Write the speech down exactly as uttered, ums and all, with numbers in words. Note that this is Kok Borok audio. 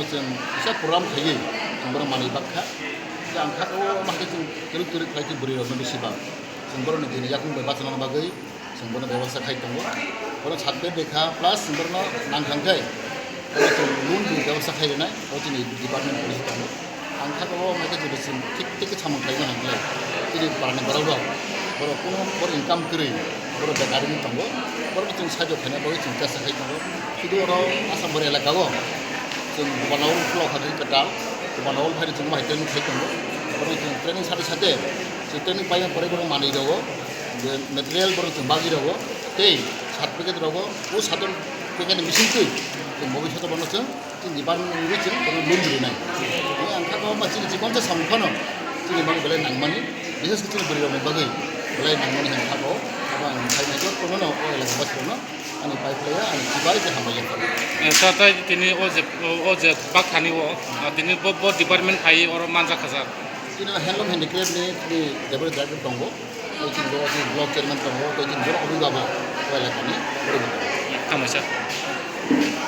Chwng kisa program khaiwi chwng bono manwi bak kha. Tei ang kha o ma khe chwng twrwk twrwk khlai khe bwrwi rokno bisi bang. Chwng borokni buini yakung bai bachana bagwi chwng bono bebasta khai tongo. Bono certificate rwkha plus chwng borokno nang thang khe bono chwng loan ni bebasta khai rwnai, o chini department policy tongo. Ang kha o ma khe chwng thik thik khe samung khlaina hwn khe chini parani borok rok borok kuno bor income kwrwi. Borok bekar wngwi tongo, borokno chwng sahajyo khaina bagwi chwng chesta khai tongo. Sudu oro Asambari elaka o chwng Bhuban Nagar ulo kha khe kwtal, Bhuban Nagar phai chwng bahai training khai tongo. Borok chwng training sate sate chwng training paina pore borok manwi rogo, je material borok chwng bagwi rogo, tei certificate rogo, o certificate ni bisingtwi chwng bobishoto bono chwng Chini department ni chwng bono loan rinai. Tei ang kha ma chini chikon sa samung phano chini mani belai nangmani, bises khe chini bwrwi rokni bagwi belai nangmani hwn kha bo. Abo ang khai nai jotto no o elaka basi rokno ani pai phlaiya, ani chibai khe hambai ya. Eh, ta-, tai tini o je, o je bak thani o, ah, tini bo, bo department phai oro manja khajak. Chini handloom handicraft ni chini deputy director tongo, tei chini bo chini block chairman tongo, tei chini borok obwi babo o elaka ni borok. Tamo sir.